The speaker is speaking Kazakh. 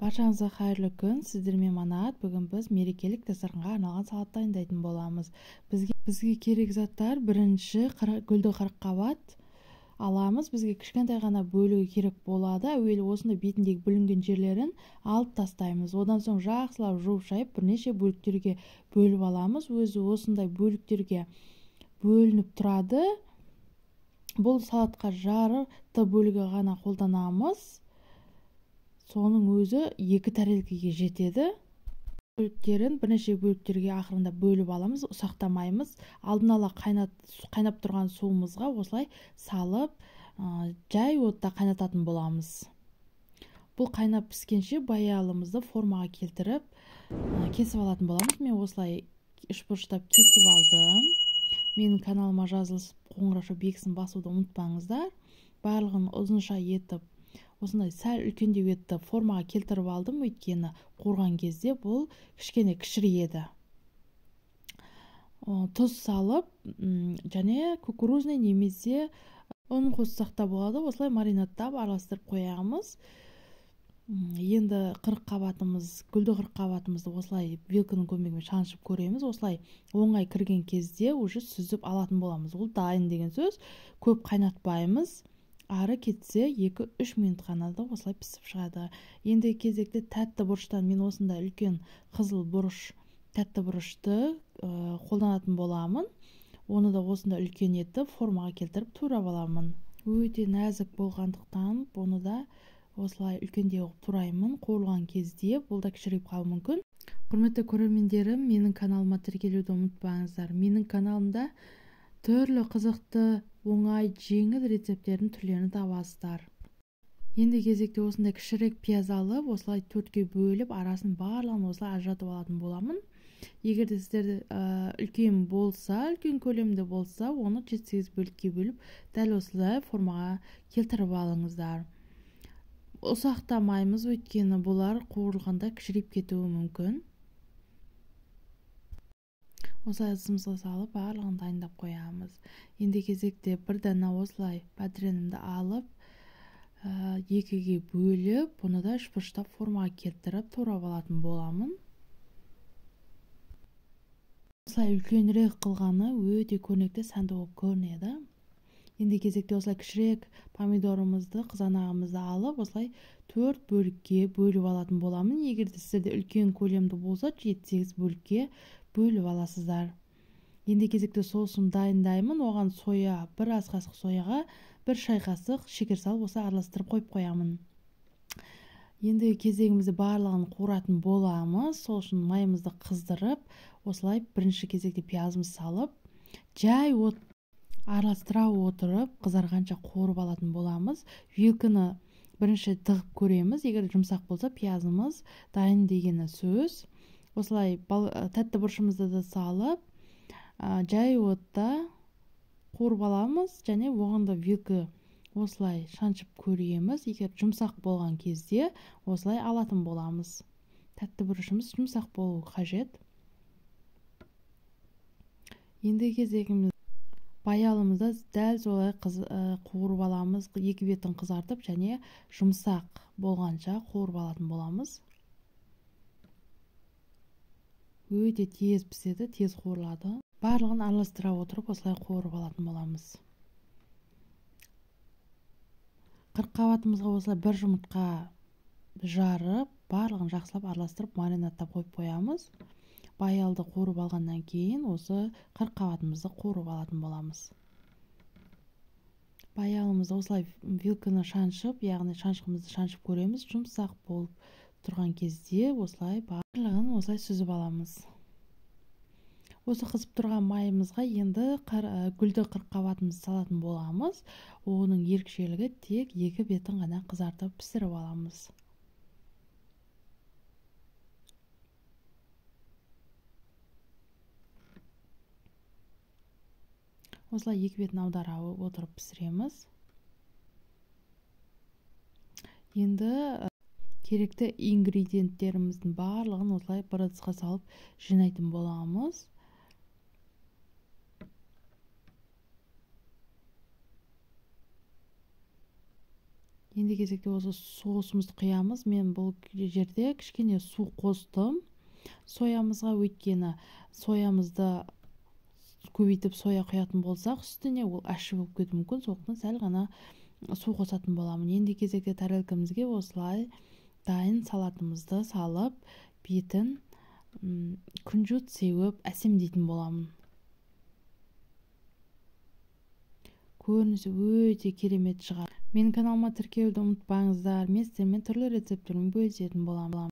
Баршаңызға қайырлы күн. Сіздермен Манат. Бүгін біз мерекелік дастарханға арналған салат дайындайтын боламыз. Бізге керек заттар: бірінші гүлді қырыққабат аламыз. Бізге кішкентай ғана бөлігі керек болады. Әуелі осындай бетіндегі бүлінген жерлерін алып тастаймыз. Одан соң жақсылап жуып шайып бірнеше бөліктерге бөліп аламыз. Өзі осындай бөліктерге бөлініп тұрады. Бұл салатқа жарты бөлігі ғана қолданамыз. Соның өзі 2 тарелкеге жетеді. Бөліктерін бірнеше бөліктерге ақырында бөліп аламыз, ұсақтамаймыз. Алдын ала қайнап тұрған суымызға осылай салып, жай отта қайнататын боламыз. Бұл қайнап піскенше баялымызды формаға келтіріп, кесіп алатын боламыз. Мен осылай үшбұрыштап кесіп алдым. Менің каналыма жазылып, қоңырауша белгісін басуды ұмытпаңыздар. Барлығын ұзынша етіп, осындай сәл үлкендеу етіп формаға келтіріп алдым, өйткені қуырған кезде бұл кішкене кішірейеді. Тұз салып, және кукурузный немесе ұн қоссақ та болады. Осылай маринадтап араластырып қоямыз. Енді гүлді қырыққабатымызды осылай вилканың көмегімен шаншып көреміз. Осылай оңай кірген кезде уже сүзіп алатын боламыз. Ол дайын деген сөз. Көп қайнатпаймыз. Ары кетсе 2-3 минут қана да осылай пісіп шығады. Енді кезекте тәтті бұрыштан мен осындай үлкен қызыл бұрыш, тәтті бұрышты қолданатын боламын. Оны да осындай үлкен етіп формаға келтіріп турап аламын. Өте нәзік болғандықтан бұны да осылай үлкендеу қылып тураймын. Қуырылған кезде бұл да кішірейіп қалуы мүмкін. Құрметті көрермендерім, менің каналыма тіркелуді ұмытпаңыздар. Менің каналымда түрлі қызықты, оңай, жеңіл рецепттердің түрлерін табасыздар. Енді кезекте осындай кішірек пияз алып, осылай 4-ке бөліп, арасын барлығын осылай ажыратып алатын боламын. Егер де сіздерде үлкен болса, үлкен көлемді болса, оны 7-8 бөлікке бөліп, дәл осылай формаға келтіріп алыңыздар. Ұсақтамаймыз, өйткені бұлар қуырылғанда кішірейіп кетуі мүмкін. Осылай ыдысымызға салып, барлығын дайындап қоямыз. Енді кезекте бір дана осылай бәдіренімді алып, 2-ге бөліп, бұны да үшбұрыштап формаға келтіріп турап алатын боламын. Осылай үлкенірек қылғаны өте көрнекті, сәнді болып көрінеді. Енді кезекте осылай кішірек помидорымызды, қызанағымызды алып, осылай 4 бөлікке бөліп алатын боламын. Егер де сіздерде үлкен көлемді болса, 7-8 бөлікке бөліп аласыздар. Енді кезекте соусын дайындаймын. Оған соя, бір ас қасық сояға, бір шай қасық шекер салып, осылай араластырып қойып қоямын. Енді кезегімізді барлығын қуыратын боламыз. Сол үшін майымызды қыздырып, осылай бірінші кезекте пиязымызды салып, жай от араластыра отырып, қызарғанша қуырып алатын боламыз. Вилканы бірінші тығып көреміз. Егер жұмсақ болса, пиязымыз дайын дегені сөз. Осылай тәтті бұрышымызды да салып, жай отта қуырып аламыз. Және оған да вилка осылай шаншып көреміз. Егер жұмсақ болған кезде осылай алатын боламыз. Тәтті бұрышымыз жұмсақ болу қажет. Енді кезегіміз баялымызды дәл солай қуырып аламыз. Екі бетін қызартып және жұмсақ болғанша қуырып алатын боламыз. Өте тез піседі, тез қуырылады. Барлығын араластыра отырып осылай қуырып алатын боламыз. Қырыққабатымызға осылай бір жұмыртқа жарып, барлығын жақсылап араластырып маринадтап қойып қоямыз. Баялды қуырып алғаннан кейін осы қырыққабатымызды қуырып алатын боламыз. Баялымызды осылай вилканы шаншып, яғни шаншқымызды шаншып көреміз. Жұмсақ болып тұрған кезде осылай барлығын осылай сүзіп аламыз. Осы қызып тұрған майымызға енді гүлді қырыққабатымызды салатын боламыз. Оның ерекшелігі тек екі бетін ғана қызартып пісіріп аламыз. Осылай екі бетін аудара отырып пісіреміз. Енді керекті ингредиенттеріміздің барлығын осылай бір ыдысқа салып жинайтын боламыз. Енді кезекте осы соусымызды құямыз. Мен бұл жерде кішкене су қостым соямызға, өйткені соямызды көбейтіп соя құятын болсақ, үстіне ол ащы болып кетуі мүмкін, сондықтан сәл ғана су қосатын боламын. Енді кезекте тарелкамызге осылай дайын салатымызды салып, бетін күнжіт сеуіп әсемдейтін боламын. Көрінісі өте керемет шығады. Менің каналыма тіркелуді ұмытпаңыздар. Мен сіздермен түрлі рецепттермен бөлісетін боламын.